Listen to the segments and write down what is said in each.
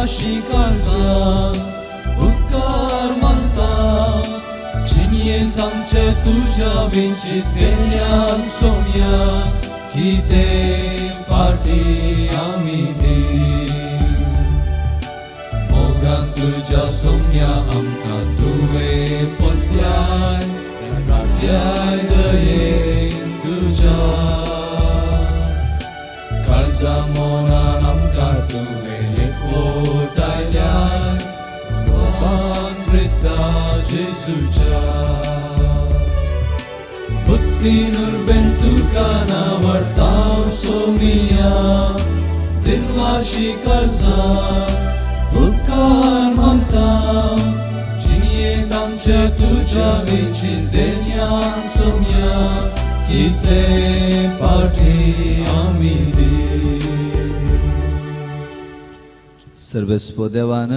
दिनवाशी काळजां उपकार मानता जिणयेंत आमचे तुज्या विंची देण्यान सोम्या कितें पाटी आमी दी मोगान तुज्या सोम्या आमकां तुवें पोसल्याय राखल्याय दयेन तुज्या काळजा मनान आमकां तुवें एकवटायल्याय भगवान क्रिस्ता जेजूच्या बुद्धीन उर्बेन तुका नावडताव सोमिया दिनवाशी काळजां उपकार मानता जिणयेंत आमचे तुज्या विचीन देण्यान सोम्या कितें पाटी आमी दी. सर्वेस्व देवान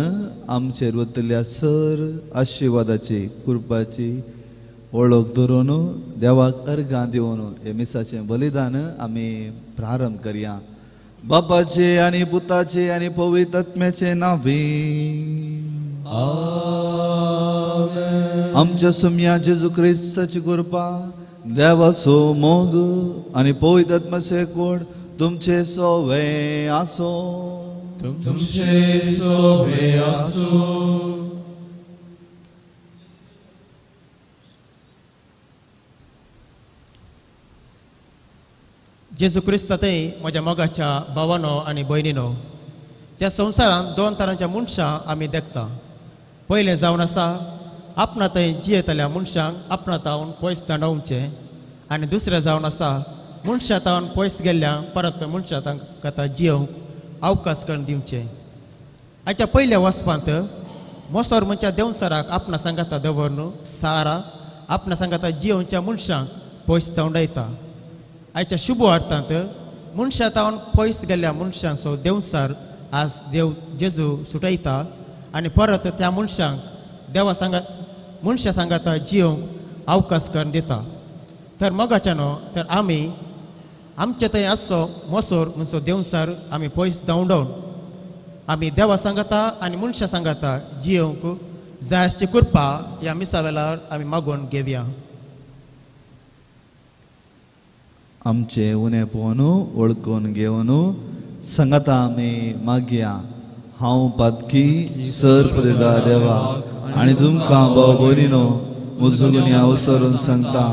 आमचेर वतल्या सर आशिर्वादाची कृपाची वळख धरून देवाक अर्घां दिवन हे मिसाचें बलिदान आमी प्रारंभ करया. बापाचे आनी पुताचे आनी पवित्र आत्म्याचे नांवे आमेन. आमच्या सुम्या जेजू क्रिस्ताची कृपा, देवाचो मोग आनी पवित्र आत्म्याचो एकवट तुमचे सोवे आसो. तुमचे सोवे आसूं. जेजू क्रिस्ता थंय म्हज्या मोगाच्या भावानो आनी भयणीनो, ह्या संवसारांत दोन तरांच्या मनशां आमी देखता. पयलें जावन आसा आपणा थंय जियेतल्या मनशांक आपणा तावन पयस दांडोवचें आनी दुसरें जावन आसा मनशां तावन पयस गेल्ल्यांक परत मनशां तांकां जियोवंक अवकाश करून दिवचें. आयच्या पयल्या वचपांत मोसोर मनच्या देंवचाराक आपणा सांगाता दवरून सारा आपणा सांगाता जियोवच्या मनशांक पयस धांवडायता. आयच्या शुभ अर्थांत मनशां तावन पयस गेल्ल्या मनशांचो देंवचार आज देव जेजू सुटयता आनी परत त्या मनशांक देवा सांगा मनशां सांगाता जियोवंक अवकाश करून दिता. तर मोगाच्यानो, तर आमी आमचे थंय आसचो मोसोर म्हणचो देंवचार आमी पयस धांवडावन आमी देवा सांगाता आनी मनशां सांगाता जियोवंक जाय आसची कृपा ह्या मिसा वेळार आमी मागून घेवया. आमचे उणें पळोवन वळखून घेवन सांगाता आमी मागया. हांव पातकी सर पदेदा देवा आनी तुमकां भाव भयणीनो म्हजो गुन्यांव अवसरून सांगता,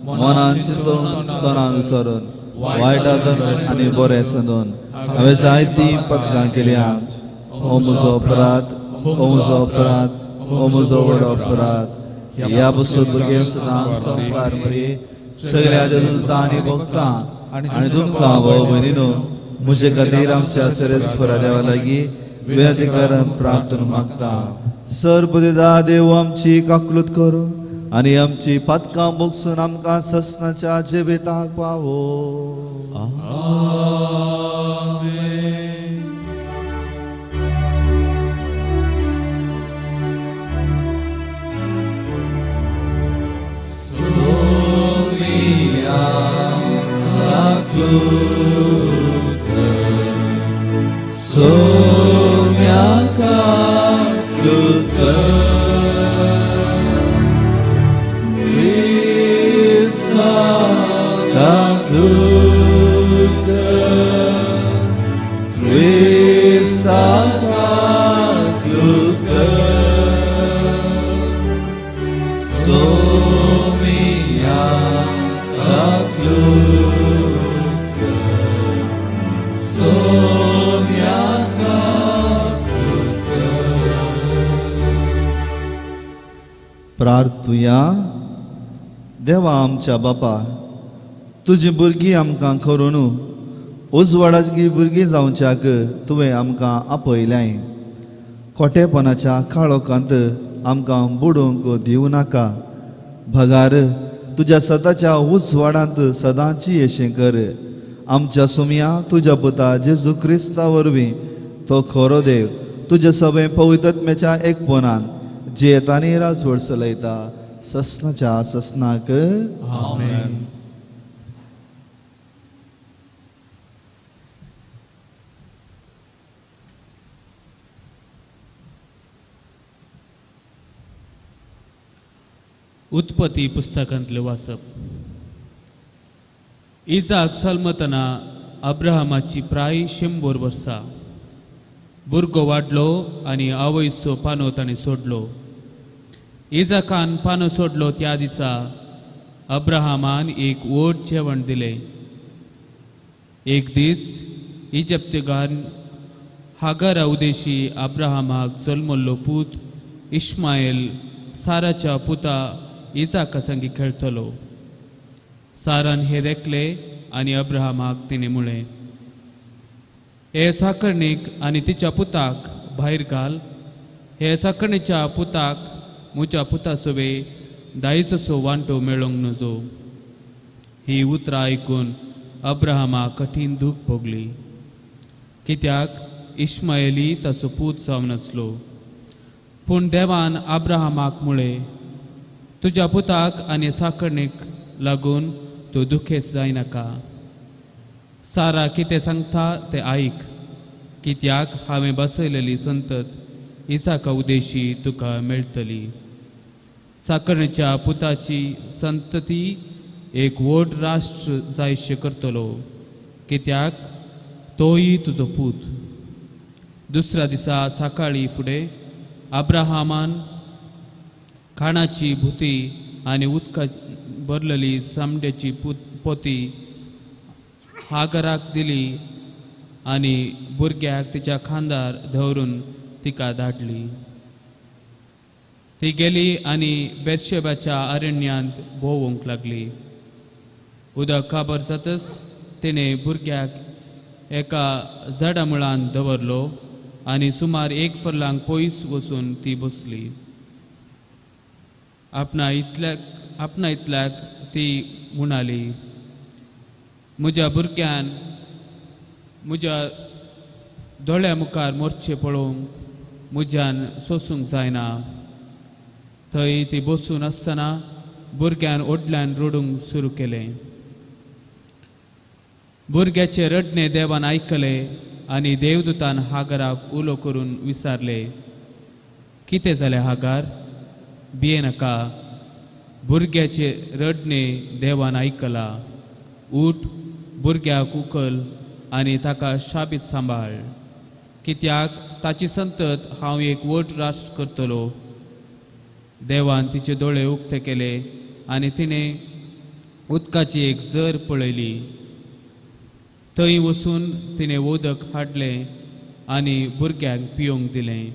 मनान चिंतून तनान विसरून वायट आदन आनी बरें संदून हांवें जायतीं पदकां केल्या. हो म्हजो अपराध, हो म्हजो अपराध, हो म्हजो व्हड अपराध. ह्या पसून भुरगें सदां संवकार मरे सगळ्या देवता आनी भक्तां आनी तुमकां भाव भयणीनो म्हजे खातीर आमच्या सरेस्वरा देवा लागीं विनंती करून प्रार्थना मागता. सर पदेदा देव आमची काकलूत करून आनी आमची पातकां भोगसून आमकां ससनाच्या जिविताक पावो. आमेन. सोमिया काकलूत कर, सोम्या काकलूत कर, क्रिस्ता काकलूत कर, क्रिस्ता काकलूत कर, सोमिया काकलूत कर, सोम्या काकलूत कर. प्रार्थुया. देवा आमच्या बापा, तुजी भुरगीं आमकां करून उजवाडाची भुरगीं जावच्याक तुवें आमकां आपयल्याय. खोटेपणाच्या काळोखांत आमकां बुडोवंक दिवं नाका, भगार तुज्या सदाच्या उजवाडांत सदांची येशें कर. आमच्या सुमया तुज्या पुता जेजू क्रिस्ता वरवीं तो खरो देव तुज्या सगळें पवित्रत्म्याच्या एकपणान जियेता आनी राजवट चलयता ससनाच्या ससनाक. आमेन. उत्पत्ती पुस्तकांतलें वाचप. इजाक जल्मतना अब्राहमाची प्राय 100 वर्सां. भुरगो वाडलो आनी आवयचो पानो ताणें सोडलो. इजाकान पानो सोडलो त्या दिसा अब्राहमान एक व्हड जेवण दिलें. एक दीस इजिप्तगान हागारा उदेशी अब्राहमाक जल्मल्लो पूत इश्मायल साराच्या पुता इजाका संगी खेळटलो. सारान हे देखले आनी अब्राहमाक तिणें म्हळें, हे साकरणीक आनी तिच्या पुताक भायर घाल. हे साकरणीच्या पुताक म्हज्या पुता सवे दायजसो वांटो मेळोंक नजो. ही उतरां आयकून अब्राहमाक कठीण दूख भोगली, कित्याक इश्मायली ताचो पूत जावन आसलो. पूण देवान अब्राहमाक म्हळें, तुज्या पुताक आनी साकरणीक लागून तूं दुखेस्त जायनाका. सारा कितें सांगता तें आयक, कित्याक हांवें बसयलेली संतत इसाका उदेशी तुका मेळटली. साकरणीच्या पुताची संतती एक व्हड राष्ट्र जायशें करतलो, कित्याक तोय तुजो पूत. दुसऱ्या दिसा सकाळीं फुडें अब्राहमान खाणाची भुती आनी उदका भरलेली सामड्याची पोती हागराक दिली आनी भुरग्याक तिच्या खांदार दवरून तिका धाडली. ती गेली आनी बेर्शेबाच्या अरण्यांत भोंवूंक लागली. उदक काबर जातच तिणें भुरग्याक एका झाडा मुळांत दवरलो आनी सुमार 1 फर्लांग पयस वचून ती बसली. आपणा इतल्याक ती म्हणाली, म्हज्या भुरग्यान म्हज्या दोळ्या मुखार मोर्चे पळोवंक म्हज्यान सोसूंक जायना. थंय ती बसून आसतना भुरग्यान व्हडल्यान रडूंक सुरू केलें. भुरग्याचें रडणें देवान आयकलें आनी देवदूतान हागराक उलो करून विचारलें, कितें जालें हागार, भियेनाका, भुरग्याचें रडणें देवान आयकलां. उठ, भुरग्याक उखल आनी ताका शाबीत सांबाळ, कित्याक ताची संतत हांव एक व्हड राष्ट्र करतलो. देवान तिचे दोळे उक्ते केले आनी तिणें उदकाची एक जर पळयली. थंय वचून तिणें उदक हाडलें आनी भुरग्यांक पिवंक दिलें.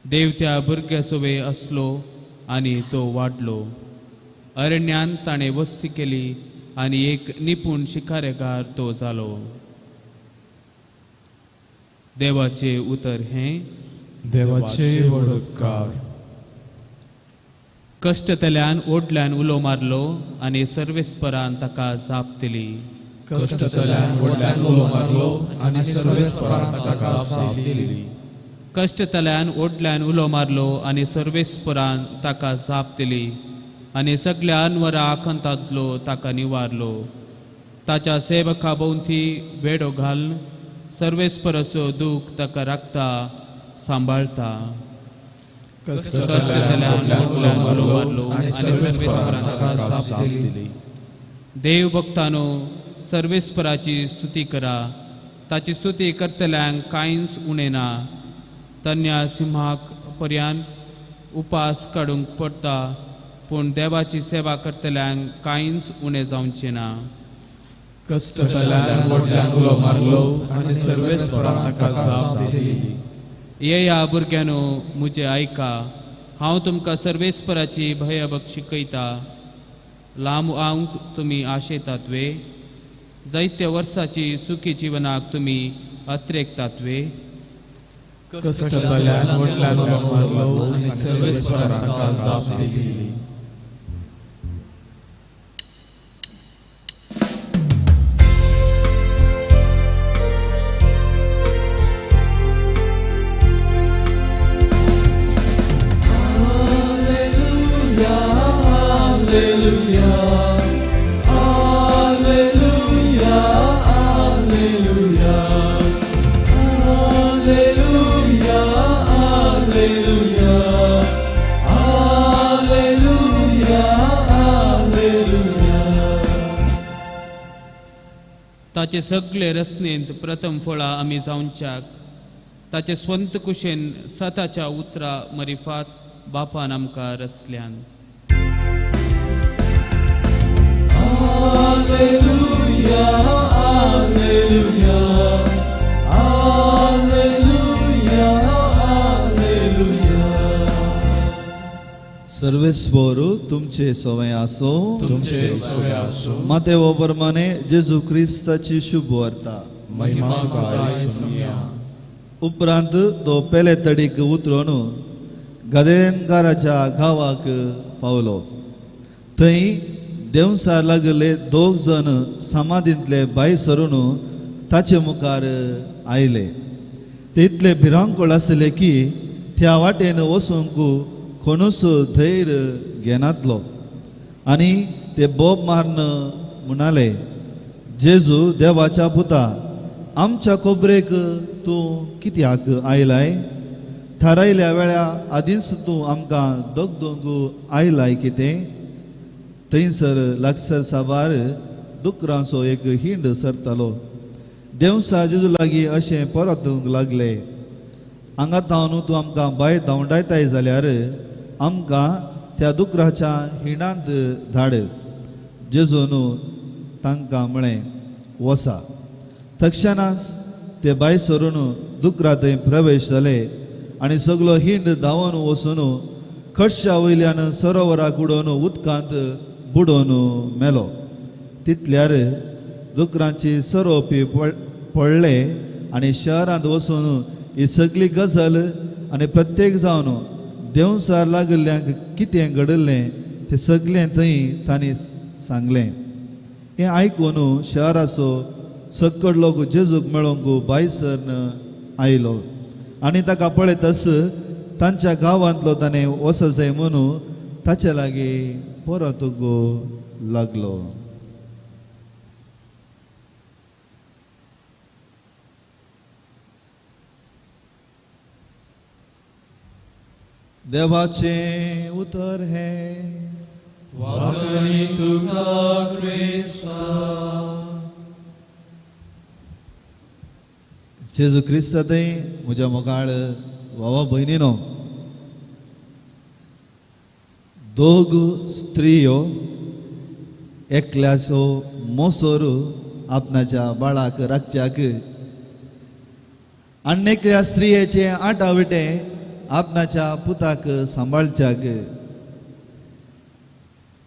देव त्या भुरग्या सोबे आसलो आनी तो वाडलो. अरण्यांत ताणें वस्ती केली आनी एक निपूण शिकारेकार तो जालो. देवाचें उतर हें. देवाचे व्हड उपकार. कश्टतल्यान ओडल्यान उलो मारलो आनी सर्वेस्परान ताका जाप दिली. कश्टतल्यान व्हडल्यान उलो मारलो आनी सर्वेस्परान ताका जाप दिली. कश्टतल्यान ओडल्यान उलो मारलो आनी सर्वेस्परान ताका जाप दिली आनी सगळ्या अनवरा आखंतांतलो ताका निवारलो. ताच्या सेवका भोंवती वेडो घालून सर्वेस्पराचो दूख ताका राखता सांबाळता. कश्टतल्यान व्हडल्यान उलो मारलो आनी सर्वेस्परान ताका जाप दिली. देव भक्तानो, सर्वेस्पराची स्तुती करा. ताची स्तुती करतल्यांक कांयच उणें ना. तन्या सिंहाक पर्यान उपास काडूंक पडटा, पूण देवाची सेवा करतल्यांक कांयच उणें जावचें ना. कश्टतल्यान व्हडल्यान उलो मारलो आनी सर्वेस्परान ताका जाप दिली. येया भुरग्यांनो, म्हजें आयका, हांव तुमकां सर्वेस्पराची भयभक्त शिकयता. लांब आवंक तुमी आशेतात वे? जायत्या वर्साची सुखी जिवनाक तुमी अत्रेकतात वे? कश्टतल्यान व्हडल्यान उलो मारलो आनी सर्वेस्परान ताका जाप दिली. Alleluia, Alleluia, Alleluia. ताचे सगळे रचनेंत प्रथम फळां आमी जावच्याक ताचे स्वंत कुशेन सताच्या उतरा मरिफात बापान आमकां रचल्यान. Alleluia, Alleluia, Alleluia, Alleluia. सर्वेस्पोर तुमचे सवय आसो, तुमचे सवय आसो. मातेव प्रमाणे जेजू क्रिस्ताची शुभ वार्ता. महिमा तुका आयसुया. उपरांत तो पेले तडीक उतरून गदेनकाराच्या गांवाक पावलो. थंय देवसार लागले दोग जण समाधींतले भायर सरून ताचे मुखार आयले. ते इतले भिरांकूळ आसले की त्या वाटेन वचूंक कोणूच धैर्य घेनातलो. आनी ते बोब मारून म्हणाले, जेजू देवाच्या पुता, आमच्या खोबरेक तूं कित्याक आयलाय? थारायल्या वेळा आदींच तूं आमकां दगदोंक आयलाय कितें? थंयसर लागसर साबार दुकरांचो एक हिंड सरतालो. देवसा जेजू लागीं अशें परतूंक लागले, हांगा धांवन तूं आमकां भायर धांवडायताय जाल्यार आमकां त्या दुकराच्या हिंडांत धाड. जेजून तांकां म्हळें, वसा. तक्षणाच ते भायर सरून दुकरा थंय प्रवेश जाले आनी सगलो हिंड धांवन वचून खडशा वयल्यान सरोवराक उडोवन उदकांत बुडोवन मेलो. तितल्यार दुकरांची सरोवपी पडले आनी शहरांत वचून ही सगली गजल आनी प्रत्येक जावन देवसार लागिल्ल्यांक कितें घडिल्लें तें सगलें थंय तांणी सांगलें. हें आयकून शहराचो सकड लोक जेजूक मेळोवंक भायर सरन आयलो आनी ताका पळयतच तांच्या गांवांतलो ताणें वचत जाय म्हणून ताचे लागीं परतूंक लागलो. देवाचें उतर हें. वाकणी तुका क्रिस्ता. जेजू क्रिस्ता थंय म्हज्या मोगाळ भावा भयणीनो, दोग स्त्रियो एकल्याचो मोसोर आपणाच्या बाळाक राखच्याक आनी एकल्या स्त्रियेचे आटाविटे आपणाच्या पुताक सांबाळच्याक.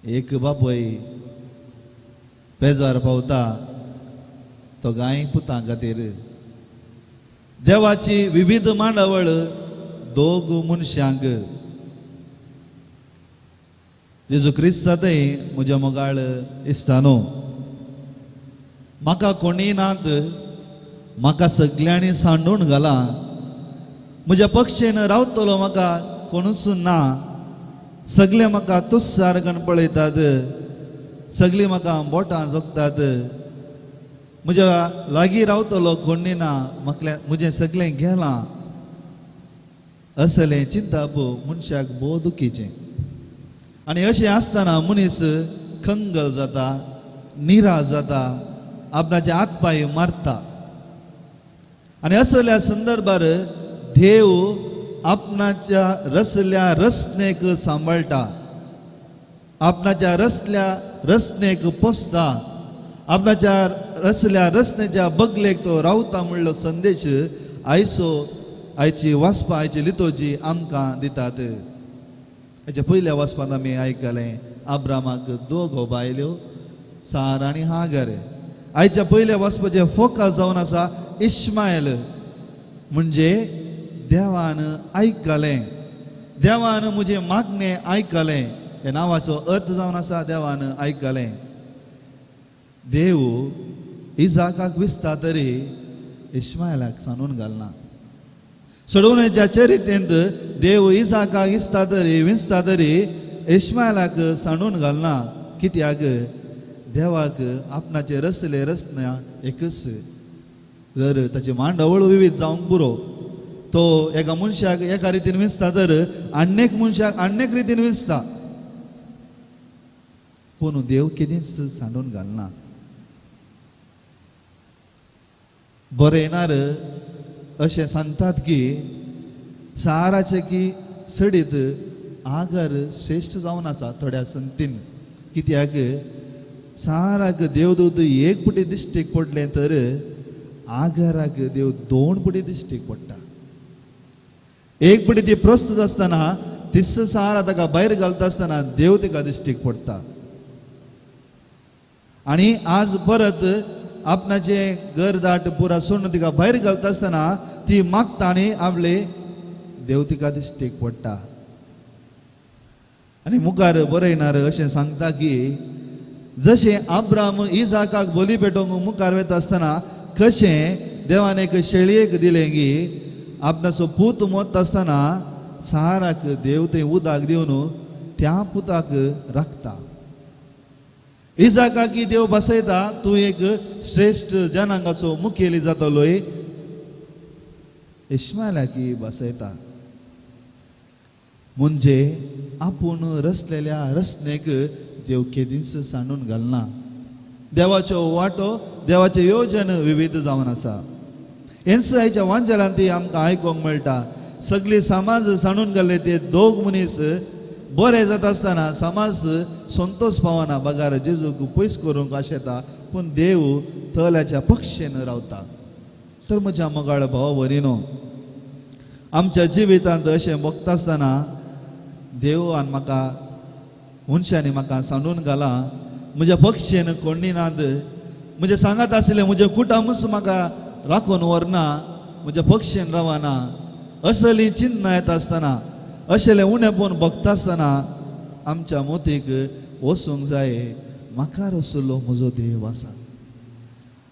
एक बापूय पेजार पावता तो गाय पुतां खातीर. देवाची विविध मांडावळ दोग मनशांक. जेजू क्रिस्ता थंय म्हज्या मोगाळ इश्टानो, म्हाका कोणीय नात, म्हाका सगल्यांनी सांडून घाला, म्हज्या पक्षेन रावतलो म्हाका कोणूच ना, सगळे म्हाका तुस्सारकन पळयतात, सगळीं म्हाका बोटां जोखतात, म्हज्या लागीं रावतलो कोणी ना, म्हाका म्हजें सगळें गेलां, असलें चिंताप मनशाक भोव दुखीचें. आनी अशें आसतना मनीस खंगल जाता, निराश जाता, आपणाचे हातपांय मारता. आनी असल्या संदर्भार देव आपणाच्या रसल्या रचनेक सांबाळटा, आपणाच्या रसल्या रचनेक पोसता, आपणाच्या रसल्या रचनेच्या बगलेक तो रावता म्हणलो संदेश आयचो आयची वाचपा आयची लितोजी आमकां दितात. हाच्या पयल्या वाचपांत आमी आयकलें आब्रामाक दोग बायल्यो, सार आनी हागर. आयच्या पयल्या वाचपाचें फोकस जावन आसा इश्मायल, म्हणजे देवान आयकलें, देवान म्हजें मागणें आयकलें. ह्या नांवाचो अर्थ जावन आसा देवान आयकलें. देव इजाकाक विसता तरी इश्मायलाक सांडून घालना. सोडोवण्याच्या चरितेंत देव इजाकाक इस्ता तरी विसता तरी इश्मायलाक सांडून घालना. कित्याक? देवाक आपणाचे रसले रचना एकच, जर ताची मांडावळ विविध जावंक पुरो. तो एका मनशाक एका रितीन विसता तर आन्नेक मनशाक आन्नेक रितीन विसता, पूण देव केदींच सांडून घालना. बरयणार अशें सांगतात की साराचे की सडीत आगर श्रेश्ठ जावन आसा थोड्या संगतीन. कित्याक साराक देवदूत एक पुटी दिश्टीक पडलें तर आगराक देव दोन पुटी दिश्टीक पडटा. एक पुटी ती प्रस्तुत आसतना तिस सारा ताका भायर घालता आसतना देव तिका दिश्टीक पडटा. आनी आज परत आपणाचें घर दाट पुरा सोडून तिका भायर घालता आसतना ती मागता आनी आपले देव तिका दिश्टीक पडटा. आनी मुखार बरयणार अशें सांगता की जशें अब्राम इजाकाक बली पेटोवंक मुखार वता आसतना कशें देवान एक शेळयेक दिलें की आपणाचो पूत मोत आसतना साराक देव थंय उदक दिवन त्या पुताक राखता. इजाकाक देव बसयता तूं एक श्रेश्ठ जनांगाचो मुखेली जातलोय. इस्मायलाक बसयता. म्हणजे आपूण रचलेल्या रचनेक देव केदींच सांडून घालना. देवाच्यो वाटो देवाचें योजन विविध जावन आसा. हेंच आयच्या वांजेलान ती आमकां आयकूंक मेळटा. सगळी समाज सांडून घाल्ले ते दोग मनीस बरे जाता आसतना समाज संतोष पावना बगार जेजूक पयस करूंक आशेता पूण देव तल्याच्या पक्षेन रावता. तर म्हज्या मोगाळ भाव भयणीनो आमच्या जिवितांत अशें बगता आसतना देवान म्हाका मनशांनी म्हाका सांडून घाला म्हज्या पक्षेन कोणी नात म्हजें सांगात आशिल्लें म्हजें कुटुंबूच म्हाका राखून व्हरना म्हज्या पक्षेन रावना असली चिंतना येता आसतना अशें उणेपण बगता आसतना आमच्या मोतीक वचूंक जाय म्हाका रसुल्लो म्हजो देव आसा.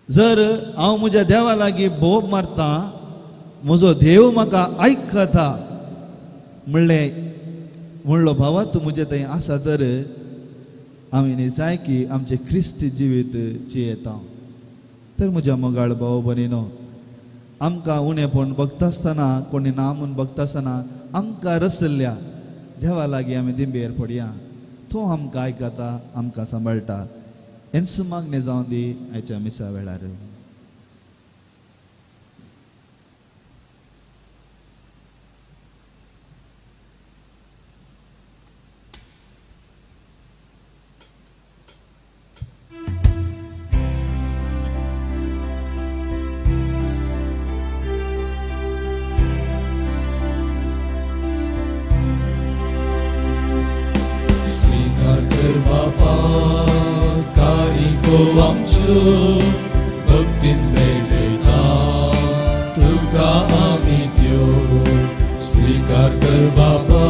जर हांव म्हज्या देवा लागीं बोब मारता म्हजो देव म्हाका आयकता म्हणलें म्हणलो भावात म्हजें थंय आसा तर आमी निजाय की आमचें क्रिस्ती जिवीत जियेता. तर म्हज्या मोगाळ भाव भयणीनो आमकां उणेपण बगता आसतना कोणी ना म्हूण बगता आसतना आमकां रसल्ल्या देवा लागीं आमी दिंबेर पडया. तो आमकां आयकता आमकां सांबाळटा. हेंच मागणें जावन दी आयच्या मिसा वेळार. भक्तीन भेटयता तुका आमी त्यो स्वीकार कर बाबा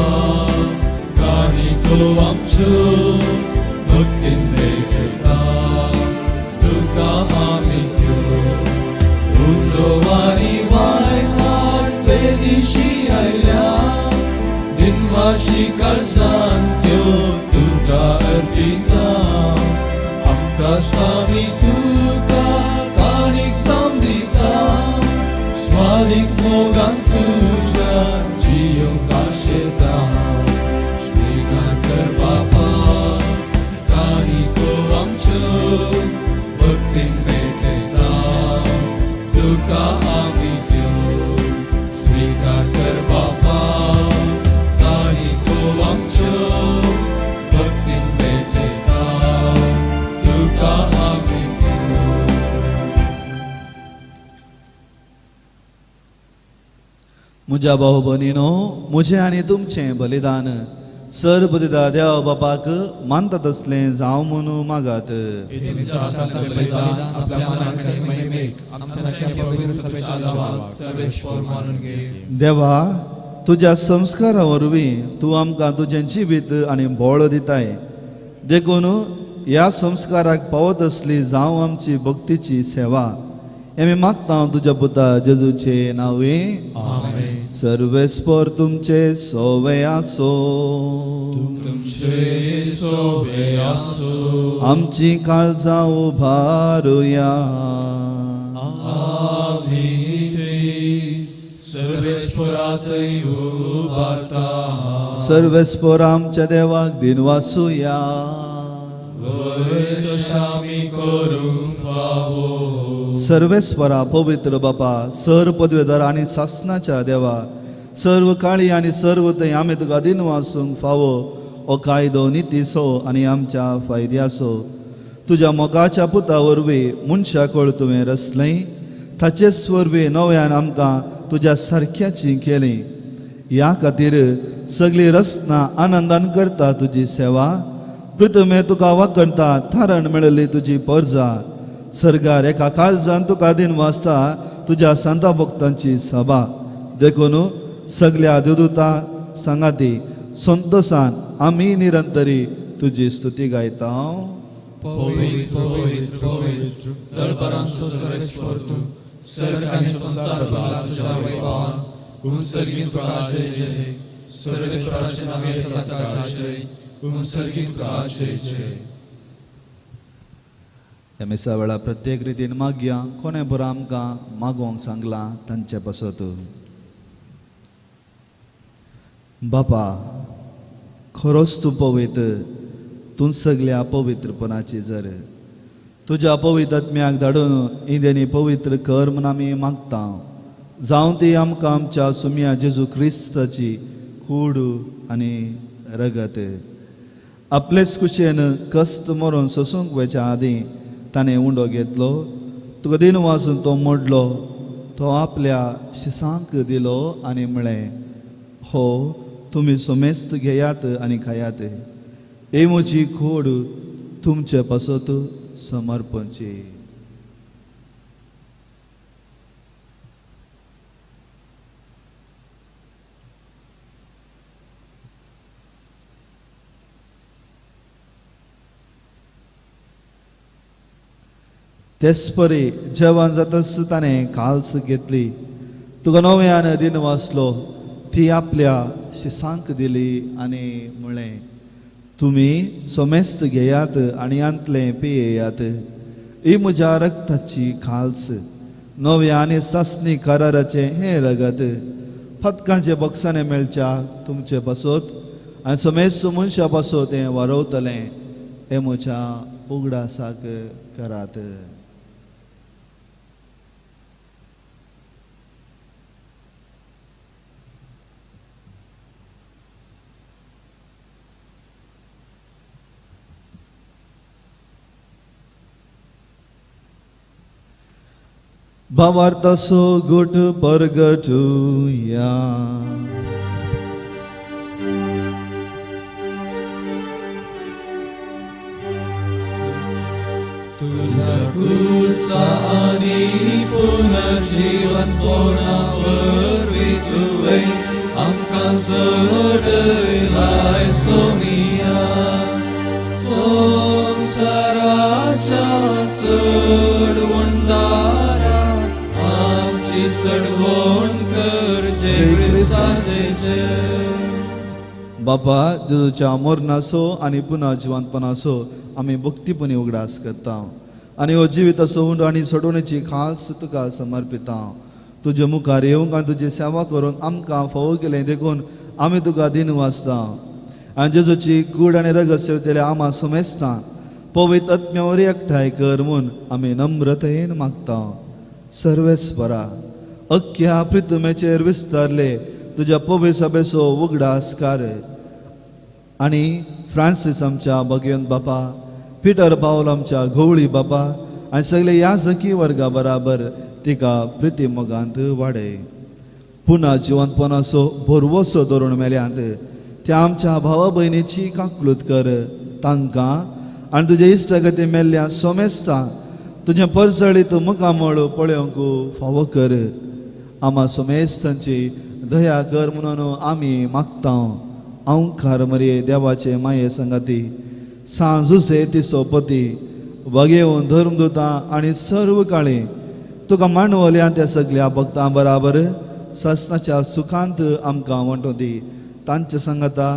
काणिको आमच्यो भक्तीन भेटयता तुका आमी त्यो उजवारी वायनाट पेदिशी आयल्या दिनवाशी काळजान त्यो तुका अर्पिता. आमकां स्वामी तुका काणीक जावन दिता स्वादीक मोगान तुज्या जियोंक आशेता. स्वीकार कर बाबा काणिको आमच्यो भक्तीन भेटयता तुका आमी त्यो स्वीकार कर बाबा काणिको आमच्यो भक्तीन भेटयता तुका आमी त्यो. म्हज्या भाव भयणीनो म्हजें आनी तुमचें बलिदान सर्वदिदा देव बापाक मानता तसलें जावं म्हणून मागात. देवा तुज्या संस्कारा वरवीं तूं आमकां तुजें जिवीत आनी बळ दिताय देखून ह्या संस्काराक पावत असली जावं आमची भक्तीची सेवा आमी मागता तुज्या पुता जेजूचे नांवे. सर्वेस्पर तुमचे सोवे आसो. तुमचे सोवे आसो. आमची काळजां उबारुया. आमी सर्वेस्परातय उबारता. सर्वेस्पर आमच्या देवाक दिनवासुया. वय तशें आमी करूंक फावो. सर्वेस्वरा पवित्र बापा, सर पदवेदार आनी सासनाच्या देवा, सर्व काळी आनी सर्व थंय आमी तुका दिनवासूंक फावो हो कायदो नितीचो आनी आमच्या फायद्याचो। तुज्या मोगाच्या पुता वरवीं मनशा कळ तुवें रचलें, ताचेच वरवीं नव्यान आमकां तुज्या सारक्याची केली। ह्या खातीर सगळी रचना आनंदान करता तुजी सेवा, पृथ्वी तुका वाकणता थारण मेळिल्ली तुजी परजा, सर्गार एका काळजान तुका दिन वाचता तुज्या सांता भक्तांची सभा। देखून सगळ्या देवदूता सांगाती संतोषान आमी निरंतरी तुजी स्तुती गायता। पवित्र पवित्र पवित्र दळबरांचो सर्वेस्पर तूं, सर्ग आनी संवसार भरला तुज्या वैभवान। उमसर्गीन तुका जय जय, सर्वेस्पराचें नांव येता ताका जय, उमसर्गीन तुका जय जय। ह्या मिसा वेळार प्रत्येक रितीन मागया कोणें बरो आमकां मागोवंक सांगलां तांचे पासत। बापा, खरोच तूं पवित्र, तूं सगल्या पवित्रपणाची जर तुज्या पवित्र आत्म्याक धाडून इंद्यांनी पवित्र कर म्हूण आमी मागता। जावं ती आमकां आमच्या सुम्या जेजू क्रिस्ताची कूड आनी रगत। आपलेच कुशेन कश्ट मरून सोसूंक वयच्या आदीं ताणें उंडो घेतलो, तुका दिन वाचून तो मोडलो, तो आपल्या शिसांक दिलो आनी म्हळें, हो तुमी सोमेस्त घेयात आनी खायात, ही म्हजी कूड तुमचे पासत समर्पणची। तेच परी जेवण जाताच ताणें काल्स घेतली, तुका नव्यान दिन वाचलो, ती आपल्या शिसांक दिली आनी म्हळें, तुमी सोमेस्त घेयात आनी आंतलें पियेयात, ही म्हज्या रक्ताची काल्स, नव्या आनी सासणी कराराचें हें रगत, फतकांचे बक्षाने मेळच्या तुमचे पासत आनी सोमेस्त मनशा पासत हें वारवतलें, हें म्हज्या उगडासाक करात। भावार्थाचो गुट परगटुया। तुझ्या कुर्सा आनी पुनर्जीवनपणा वरवीं तुवें आमकां चडयलाय सोनिया, संवसाराच्या चडवणदारा आमची चडवण कर, जय क्रिस्ताचे जय। बापा, जेजूच्या मरणाचो आनी पुनः जिवंतपणाचो आमी भक्तीपणी उगडास करता आनी हो जिविताचो उंडो आनी सोडवणेची खास तुका समर्पिता। तुजे मुखार येवंक आनी तुजी सेवा करून आमकां फावो केलें देखून आमी तुका दिन वाचता आनी जेजूची कूड आनी रगत सेवतले आमा समेस्ता पवित्र आत्म्या वरवीं एकठांय कर म्हूण आमी नम्रतयेन मागता। सर्वेस्परा, अख्ख्या पृथ्वीचेर विस्तारले तुज्या पवित्र सभेचो उगडास कर आनी फ्रांसीस आमच्या बगेवन बापा, पिटर पावल आमच्या घोवळी बापा आनी सगळे ह्या सखी वर्गा बराबर तिका प्रिती मोगांत वाडय। पुन्हा जिवंतपणाचो भरवसो धरून मेल्यांत त्या आमच्या भावा भयणीची काकलूत कर, तांकां आनी तुजे इश्टागती मेल्ल्या सोमेस्ता तुजें परजळीत मुखामळ पळोवंक फावो कर। आमा सोमेस्तांची दया कर म्हणून आमी मागता। अंकार मरये देवाचे माये संगाती सांजुसे तिसो पती बगेवन धर्मदूतां आनी सर्व काळी तुका मांडवल्या त्या सगल्या भक्तां बराबर सासनाच्या सुखांत आमकां वांटो दी। तांचे संगता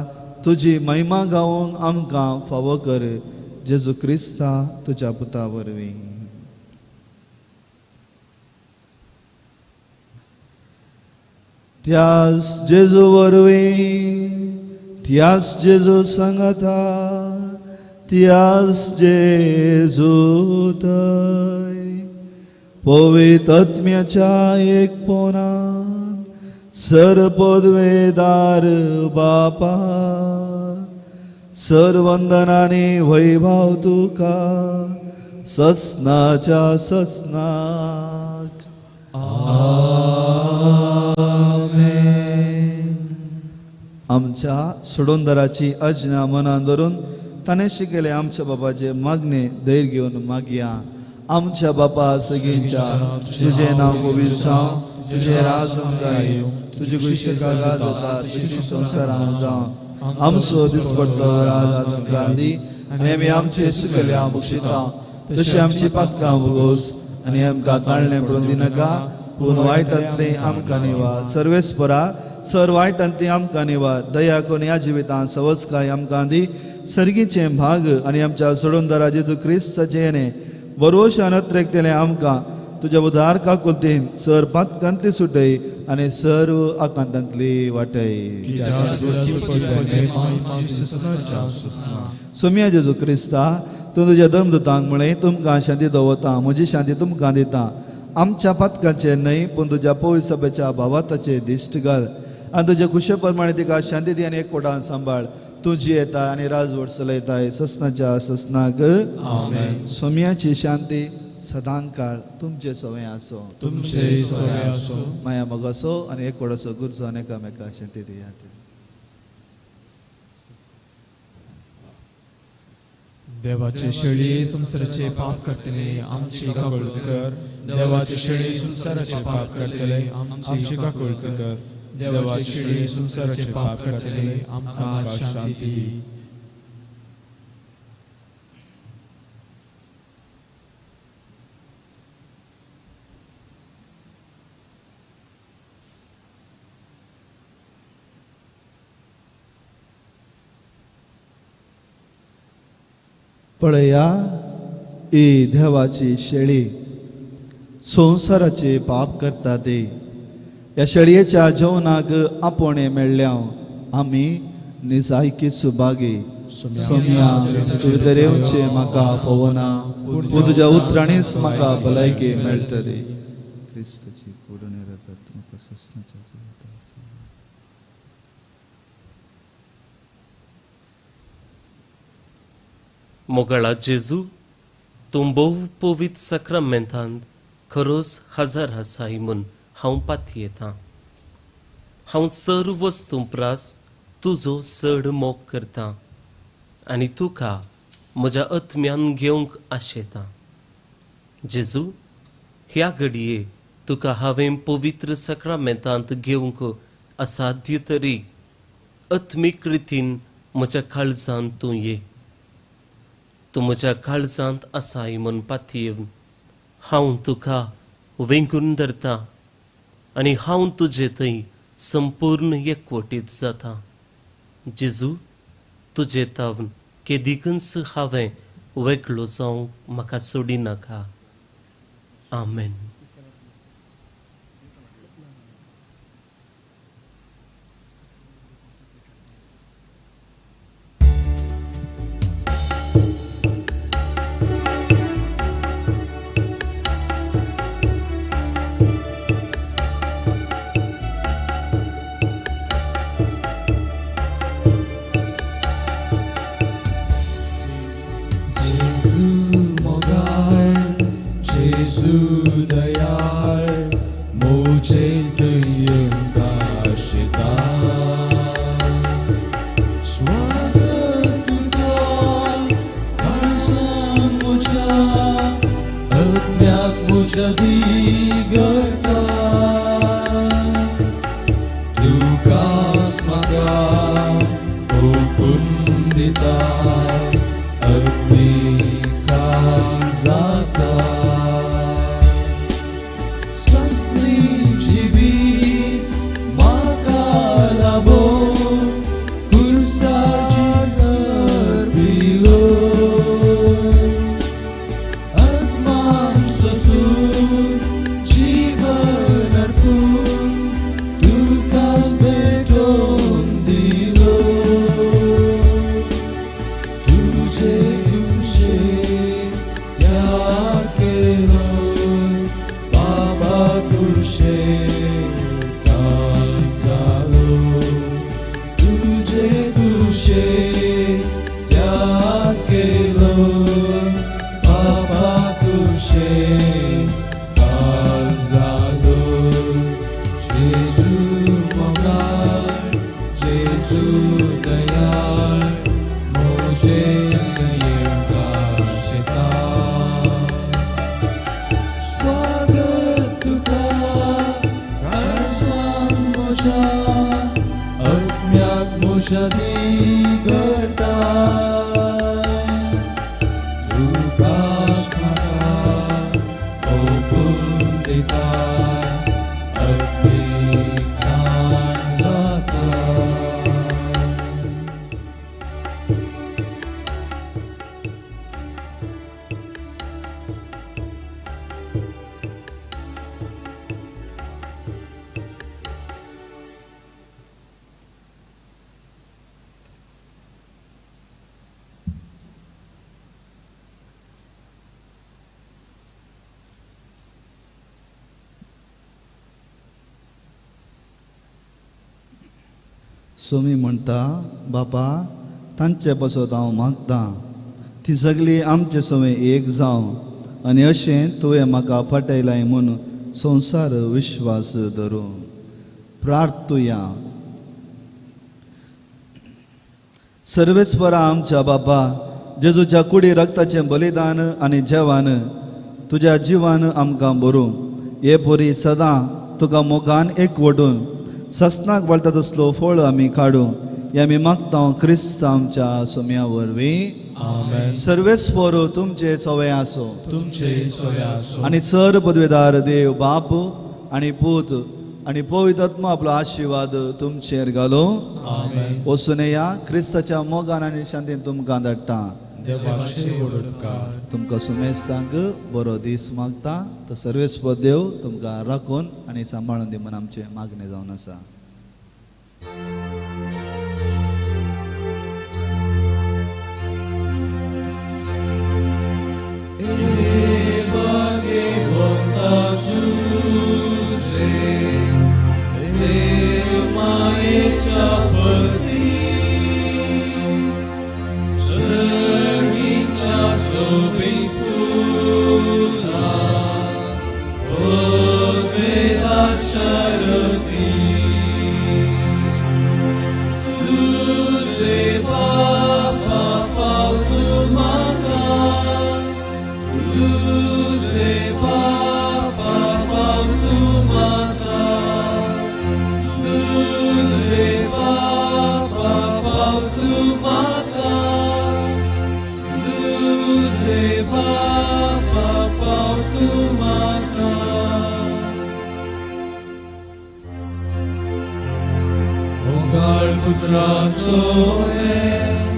तुजी महिमा गावंक आमकां फावो कर, जेजू क्रिस्ता तुज्या पुता वरवीं। त्यास जेजू वरवीं, त्यास जेजू संगता, त्यास जेजू थंय पवित्र एक पोनान सर पदवेदार बापा सर वंदनानी वैभव तुका ससनाच्या ससनाक आमेन. आमच्या सोडोंदराची अज्ञा मनान धरून ताणें शिकयलें आमच्या बापाचे मागणे धैर्य घेवन मागया. आमच्या बापा सगळींच्या तुजें नांव पवित्र जावं, तुजें राज आमकां येवं, तुजी खुशी जगां जाता तशी संवसारांत जावं. आमचो दिसपडतो राज आमकां दी आनी आमी आमचे सुकल्या बक्षिता तशी आमची पातकां भोगोस आनी आमकां ताळणें पडून दिनाका पूण वायटांतली आमकां निवा. सर्वेस्परा सर वायटांतली आमकां निवा. दया करून ह्या जिवितांत सवस्काय आमकां दी. सर्गीचें भाग आनी आमच्या सोडूनदारा जेजू क्रिस्ताचें येणें बरोवशान अत्रेकतेलें आमकां तुज्या उदार काकुलतीन सर पातकांतली सुटय आनी सर्व आकांतांतली वाटय. सोम्या जेजू क्रिस्ता तूं तुज्या धर्मदूतांक म्हळें तुमकां शांती दवरता, म्हजी शांती तुमकां दिता. आमच्या पातकांचेर न्हय पूण तुज्या पवित्र सभेच्या भावाताचेर दिश्ट घाल आनी तुज्या खुशे प्रमाणे तिका शांती दी आनी एकवटान सांबाळ. तूं जियेता आनी राजवट चलयताय ससनाच्या ससनाक. सोम्याची शांती सदांकाळ तुमचे सवय आसो, तुमचे सवय आसो. माया मोगाचो आनी एकवटाचो गुरजो आनी एकामेका शांती दियात. देवाचे शेळी संसाराचे पाप करतले आमची काकुळट कर. देवाचे शेळी संसाराचे पाप करतले आमची काकुळट कर. देवाचे शेळी संसाराचे पाप करतले आमकां शांती दी. पळया ही देवाची शेळी संवसाराचे पाप करता ते. ह्या शेळयेच्या जेवणाक आपोवणें मेळ्ळ्या आमी निजायकी सुभागी. सोम्या तुवें तर येवचें म्हाका फावना पूण तुज्या उतरांनीच म्हाका भलायकी मेळटली. क्रिस्ताची कूड आनी रगत म्हाका सोंसनाच्या जिवितांत. मोगाळा जेजू, तूं भोव पवित्र साक्रामेंतांत खरोच हजार आसाय म्हूण हांव पातयेतां. हांव सर्व वस्तूं प्रास तुजो चड मोग करतां आनी तुका म्हज्या आत्म्यान घेवंक आशेतां. जेजू, ह्या घडये तुका हांवें पवित्र साक्रामेंतांत घेवंक असाध्य तरी आत्मीक रितीन म्हज्या काळजांत तूं ये. तूं म्हज्या काळजांत आसाय म्हूण पातयेवन हांव तुका वेंगून धरता आनी हांव तुजे थंय संपूर्ण एकवटीत जाता. जेजू, तुजे तावन केदिकूच हांवें वेगळो जावंक म्हाका सोडिनाका. आमेन. दयाळ म्हजेर येवंक. स्वागत तुका काळजान म्हज्या, आत्म्याक म्हज्या दिगटाय. तुकाच म्हाका ओंपून दिताय, आत्मीक ताण जाता. सोमी म्हणटा, बापा तांचे पासत हांव मागतां, ती सगळीं आमचे सवंय एक जावं आनी अशें तुवें म्हाका पाठयलाय म्हूण संवसार विश्वास धरूं. प्रार्थुया. सर्वेस्परा आमच्या बापा, जेजूच्या कुडी रक्ताचें बलिदान आनी जेवण तुज्या जिवान आमकां बरूं. हे पोरी सदां तुका मोगान एकवटून ससनाक वळटा तसलो फळ आमी काडूं, हे आमी मागता क्रिस्त आमच्या सोम्या वरवीं. आमेन. सर्वेस्पर तुमचे सवय आसो तुमचे सोय आसो. आनी सर पदवेदार देव बाप आनी पूत आनी पवित्र आत्मा आपलो आशिर्वाद तुमचेर घालूं. आमेन. वचून या क्रिस्ताच्या मोगान आनी शांतीन तुमकां धाडटा. देवाचे उपकार. तुमकां सुमेस्तांक बरो दीस मागता. तर सर्वेस्पर देव तुमकां राखून आनी सांबाळून दी म्हूण आमचें मागणें जावन आसा. पुत्रा सोए